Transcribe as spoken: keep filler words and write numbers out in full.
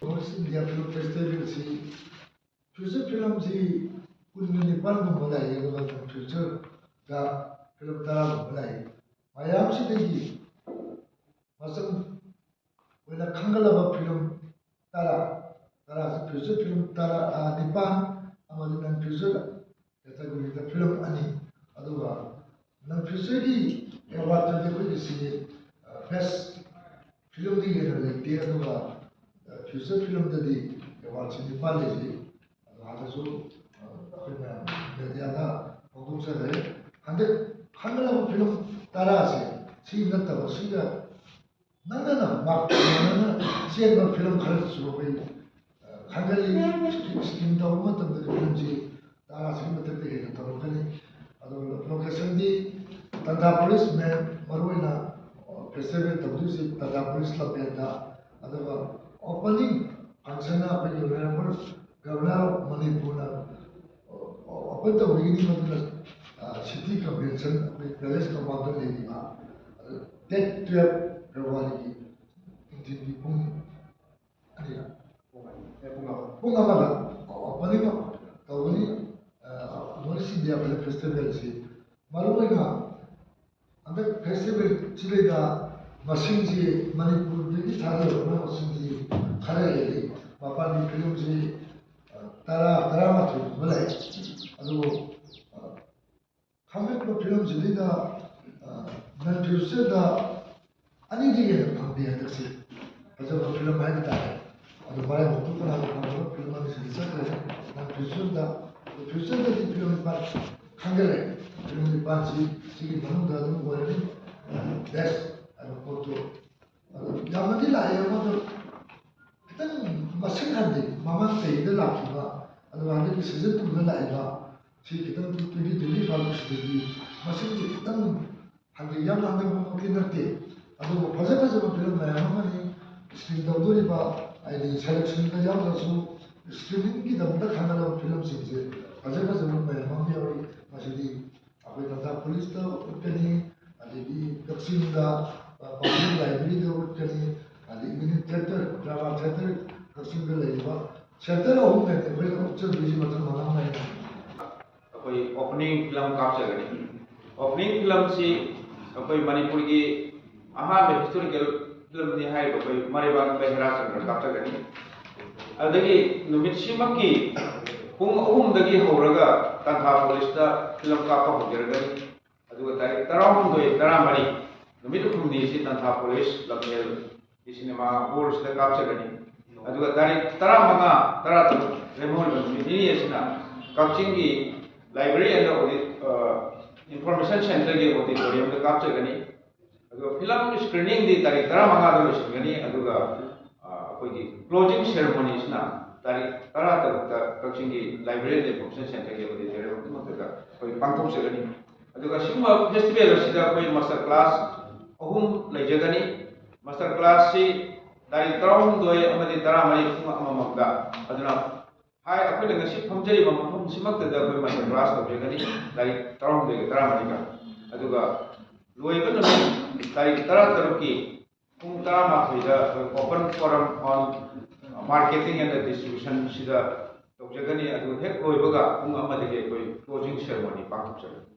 North India Film Festival ꯁꯤ feature film ꯁꯤ ꯀꯨꯟꯒ ꯅꯤꯄꯥꯟꯒꯨꯝꯕ ꯂꯥꯛꯏ, ꯑꯗꯨꯒ non feature ꯗ film ꯇꯔꯥꯒꯨꯝꯕ ꯂꯥꯛꯏ꯫ ꯃꯌꯥꯝꯁꯤꯗꯒꯤ ꯃꯆꯪ ꯑꯣꯏꯅ ꯈꯟꯒꯠꯂꯕ film ꯇꯔꯥ, ꯇꯔꯥꯁꯤ feature film ꯇꯔꯥ, ꯑ, ꯅꯤꯄꯥꯟ ꯑꯃꯗꯤ non feature category ꯗ film ꯑꯅꯤ, ꯑꯗꯨꯒ non feature ꯒꯤ award ꯇꯗꯤ ꯑꯩꯈꯣꯏꯒꯤꯁꯤ, ꯑ, best film ꯗꯤ ꯍꯦꯟꯅ ꯂꯩꯇꯦ, ꯑꯗꯨꯒ, ꯑ, feature film ꯗꯗꯤ award ꯁꯤ ꯅꯤꯄꯥꯟ ꯂꯩꯖꯩ꯫ ꯑꯗꯣ ꯍꯥꯟꯅꯁꯨ, ꯑ, ꯑꯩꯈꯣꯏ ꯃꯌꯥꯝ media ꯗ ꯐꯣꯡꯗꯣꯛꯆꯈ꯭ꯔꯦ꯫ ꯍꯟꯗꯛ ꯈꯟꯒꯠꯂꯕ film ꯇꯔꯥꯁꯦ ꯁꯤ ꯅꯠꯇꯕ, ꯁꯤꯒ ꯅꯪꯅ ꯃꯥꯔꯛ ꯅꯪꯅ ꯆꯦꯟꯕ film ꯈꯔꯁꯨ ꯑꯩꯈꯣꯏ, ꯑ, ꯈꯟꯒꯠꯂꯤ꯫ Screen ꯇꯧꯕ ꯃꯇꯝꯗ film ꯁꯤ ꯇꯔꯥꯁꯤꯒꯤ ꯃꯊꯛꯇ ꯍꯦꯟꯅ ꯇꯧꯔꯛꯀꯅꯤ꯫ ꯑꯗꯨꯒ location ꯗꯤ ꯇꯥꯟꯖꯥ ꯄꯨꯂꯤꯁ main, ꯃꯔꯨꯑꯣꯏꯅ, ꯑ, festival ꯇꯧꯗꯣꯏꯁꯤ ꯇꯥꯟꯖꯥ ꯄꯨꯂꯤꯁ ꯂꯝꯐꯦꯜꯗ꯫ ꯑꯗꯨꯒ opening function ꯅ ꯑꯩꯈꯣꯏꯒꯤ Honourable Governor of ꯃꯅꯤꯄꯨꯔꯅ open ꯇꯧꯕꯤꯒꯅꯤ꯫ ꯃꯗꯨꯅ, ꯑ, city convention ꯑꯩꯈꯣꯏ palace compound ꯗ ꯂꯩꯔꯤꯕ, ꯑꯗꯨ date twelve February ꯒꯤ ꯅꯨꯡꯊꯤꯜꯒꯤ ꯄꯨꯡ ꯑꯅꯤꯗ, ꯄꯨꯡ ꯑꯃꯗ opening ꯇꯧꯒꯅꯤ꯫ ꯑ, North East India Film Festival ꯁꯤ ꯃꯔꯨꯑꯣꯏꯅ ꯍꯟꯗꯛ festival ꯁꯤꯗꯩꯗ ꯃꯁꯤꯡꯁꯤ ꯃꯅꯤꯄꯨꯔꯗꯒꯤ ꯊꯥꯗꯔꯛꯄ ꯃꯁꯤꯡꯁꯤ ꯈꯔ ꯍꯦꯜꯂꯤ꯫ ꯃꯄꯥꯟꯒꯤ film ꯁꯤ, ꯑ, ꯇꯔꯥ, ꯇꯔꯥꯃꯥꯊꯣꯏꯒꯨꯝꯕ ꯂꯩ꯫ ꯑꯗꯨꯕꯨ, ꯑ, ꯈꯟꯒꯠꯄ film ꯁꯤꯗꯩꯗ, ꯑ, non feature ꯗ ꯑꯅꯤꯗꯤ ꯍꯦꯟꯅ ꯐꯪꯗꯦ ꯍꯟꯗꯛꯁꯦ꯫ ꯐꯖꯕ film ꯍꯥꯏꯕ ꯇꯥꯔꯦ꯫ ꯑꯗꯨ ꯃꯔꯥꯏꯕꯛꯇꯨ ꯀꯅꯥꯅ ꯐꯪꯕ film ꯑꯅꯤꯁꯤꯗꯤ ꯆꯠꯈ꯭ꯔꯦ꯫ Non feature ꯗ, ꯑꯗꯨ feature ꯗꯗꯤ film ꯅꯤꯄꯥꯟ ꯈꯟꯒꯠꯂꯦ꯫ Film ꯅꯤꯄꯥꯟꯁꯤ ꯁꯤꯒꯤ ꯃꯅꯨꯡꯗ ꯑꯗꯨꯝ ꯑꯣꯏꯔꯅꯤ꯫ ꯑ, best ꯍꯥꯏꯕ ꯄꯣꯠꯇꯨ꯫ ꯑꯗꯨ ꯌꯥꯝꯅꯗꯤ ꯂꯥꯛꯑꯦ, ꯑꯃꯗ ꯈꯤꯇꯪ ꯃꯁꯤꯡ ꯍꯟꯊꯩ꯫ ꯃꯃꯥꯡ ꯆꯍꯤꯗ ꯂꯥꯛꯈꯤꯕ, ꯑꯗꯨꯒ ꯍꯟꯗꯛꯀꯤ season two ꯗ ꯂꯥꯛꯏꯕ, ꯁꯤ ꯈꯤꯇꯪ twenty twenty five ꯁꯤꯗꯗꯤ ꯃꯁꯤꯡꯁꯦ ꯈꯤꯇꯪ ꯍꯟꯊꯩ꯫ ꯌꯥꯝ ꯍꯟꯊꯕꯃꯛꯇꯤ ꯅꯠꯇꯦ, ꯑꯗꯨꯕꯨ ꯐꯖ ꯐꯖꯕ film ꯃꯌꯥꯝ ꯑꯃꯅꯤ screen ꯇꯧꯗꯣꯔꯤꯕ, ꯍꯥꯏꯗꯤ selection ꯗ ꯌꯥꯎꯗ꯭ꯔꯁꯨ screening ꯒꯤꯗꯃꯛꯇ ꯈꯟꯒꯠꯂꯕ film ꯁꯤꯡꯁꯦ ꯐꯖ ꯐꯖꯕ ꯃꯌꯥꯝ ꯑꯃ ꯌꯥꯎꯔꯤ꯫ ꯃꯁꯤꯗꯤ ꯑꯩꯈꯣꯏ ꯇꯥꯟꯖꯥ ꯄꯨꯂꯤꯁꯇ ꯎꯠꯀꯅꯤ, ꯑꯗꯒꯤ ꯀꯛꯆꯤꯡꯗ, ꯑ, public library ꯗ ꯎꯠꯀꯅꯤ, ꯑꯗꯩ evening theatre, drama theatre, ꯀꯛꯆꯤꯡꯗ ꯂꯩꯔꯤꯕ ꯁꯦꯟꯇꯔ ꯑꯍꯨꯝꯗꯒꯤ ꯑꯩꯈꯣꯏꯅ ꯎꯠꯆꯗꯣꯏꯁꯤ ꯃꯈꯜ ꯃꯉꯥ ꯂꯩꯔꯦ꯫ ꯑꯩꯈꯣꯏ ꯑꯣꯄꯅꯤꯡ ꯐꯤꯂꯝ ꯀꯥꯞꯆꯒꯅꯤ꯫ ꯑꯣꯄꯅꯤꯡ ꯐꯤꯂꯝꯁꯤ ꯑꯩꯈꯣꯏ ꯃꯅꯤꯄꯨꯔꯒꯤ ꯑꯍꯥꯟꯕ ꯍꯤꯁꯇꯣꯔꯤꯀꯦꯜ ꯐꯤꯂꯝꯅꯤ ꯍꯥꯏꯔꯤꯕ ꯑꯩꯈꯣꯏ ꯃꯔꯩꯕꯥꯛ ꯅꯨꯄꯤ ꯍꯦꯔꯥ ꯆꯟꯗ꯭ꯔ ꯀꯥꯞꯆꯒꯅꯤ꯫ ꯑꯗꯨꯗꯒꯤ ꯅꯨꯃꯤꯠꯁꯤꯃꯛꯀꯤ ꯄꯨꯡ ꯑꯍꯨꯝꯗꯒꯤ ꯍꯧꯔꯒ ꯇꯥꯟꯊꯥ ꯄꯨꯂꯤꯁꯇ ꯐꯤꯂꯝ ꯀꯥꯞꯄ ꯍꯧꯖꯔꯒꯅꯤ꯫ ꯑꯗꯨꯒ ꯇꯥꯔꯤꯛ ꯇꯔꯥꯍꯨꯝꯗꯣꯏ, ꯇꯔꯥꯃꯔꯤ, ꯅꯨꯃꯤꯠ ꯍꯨꯝꯅꯤꯁꯤ ꯇꯥꯟꯊꯥ ꯄꯨꯂꯤꯁ ꯂꯝꯐꯦꯜꯒꯤ ꯁꯤꯅꯦꯃꯥ ꯍꯣꯜꯁꯤꯗ ꯀꯥꯞꯆꯒꯅꯤ꯫ ꯑꯗꯨꯒ ꯇꯥꯔꯤꯛ ꯇꯔꯥꯃꯉꯥ, ꯇꯔꯥꯇꯔꯨꯛ, ꯂꯦꯝꯍꯧꯔꯤꯕ ꯅꯨꯃꯤꯠ ꯅꯤꯅꯤ ꯑꯁꯤꯅ ꯀꯛꯆꯤꯡꯒꯤ Library and Audit, ꯑ, Information Centreꯒꯤ auditoriumꯗ ꯀꯥꯞꯆꯒꯅꯤ꯫ ꯑꯗꯨꯒ ꯐꯤꯂꯝ screeningꯗꯤ ꯇꯥꯔꯤꯛ ꯇꯔꯥꯃꯉꯥꯗ ꯂꯣꯏꯁꯤꯟꯒꯅꯤ꯫ ꯑꯗꯨꯒ, ꯑ, ꯑꯩꯈꯣꯏꯒꯤ closing ceremonyꯁꯤꯅ ꯇꯥꯔꯤꯛ ꯇꯔꯥꯇꯔꯨꯛꯇ ꯀꯛꯆꯤꯡꯒꯤ Library and Information Centreꯒꯤ auditorium ꯑꯗꯨꯃꯛꯇꯗ ꯑꯩꯈꯣꯏ ꯄꯥꯡꯊꯣꯛꯆꯒꯅꯤ꯫ ꯑꯗꯨꯒ ꯁꯤꯒꯨꯝꯕ festival ꯑꯁꯤꯗ ꯑꯩꯈꯣꯏ master class ꯑꯍꯨꯝ ꯂꯩꯖꯒꯅꯤ꯫ Master classꯁꯤ ꯇꯥꯔꯤꯛ ꯇꯔꯥꯍꯨꯝꯗꯣꯏ ꯑꯃꯗꯤ ꯇꯔꯥꯃꯔꯤ ꯄꯨꯡ ꯑꯃꯃꯝꯗ꯫ ꯑꯗꯨꯅ ꯍꯥꯏ, ꯑꯩꯈꯣꯏꯅ ꯉꯁꯤ ꯐꯝꯖꯔꯤꯕ ꯃꯐꯝꯁꯤꯃꯛꯇꯗ ꯑꯩꯈꯣꯏ master class ꯇꯧꯖꯒꯅꯤ, ꯇꯥꯔꯤꯛ ꯇꯔꯥꯍꯨꯝꯗꯣꯏꯒ ꯇꯔꯥꯃꯔꯤꯒ꯫ ꯑꯗꯨꯒ ꯂꯣꯏꯕ ꯅꯨꯃꯤꯠ ꯇꯥꯔꯤꯛ ꯇꯔꯥꯇꯔꯨꯛꯀꯤ ꯄꯨꯡ ꯇꯔꯥꯃꯥꯊꯣꯏꯗ ꯑꯩꯈꯣꯏ open forum on marketing and distributionꯁꯤꯗ ꯇꯧꯖꯒꯅꯤ꯫ ꯑꯗꯨ ꯍꯦꯛ ꯂꯣꯏꯕꯒ ꯄꯨꯡ ꯑꯃꯗꯒꯤ ꯑꯩꯈꯣꯏ closing ceremony ꯄꯥꯡꯊꯣꯛꯆꯒꯅꯤ꯫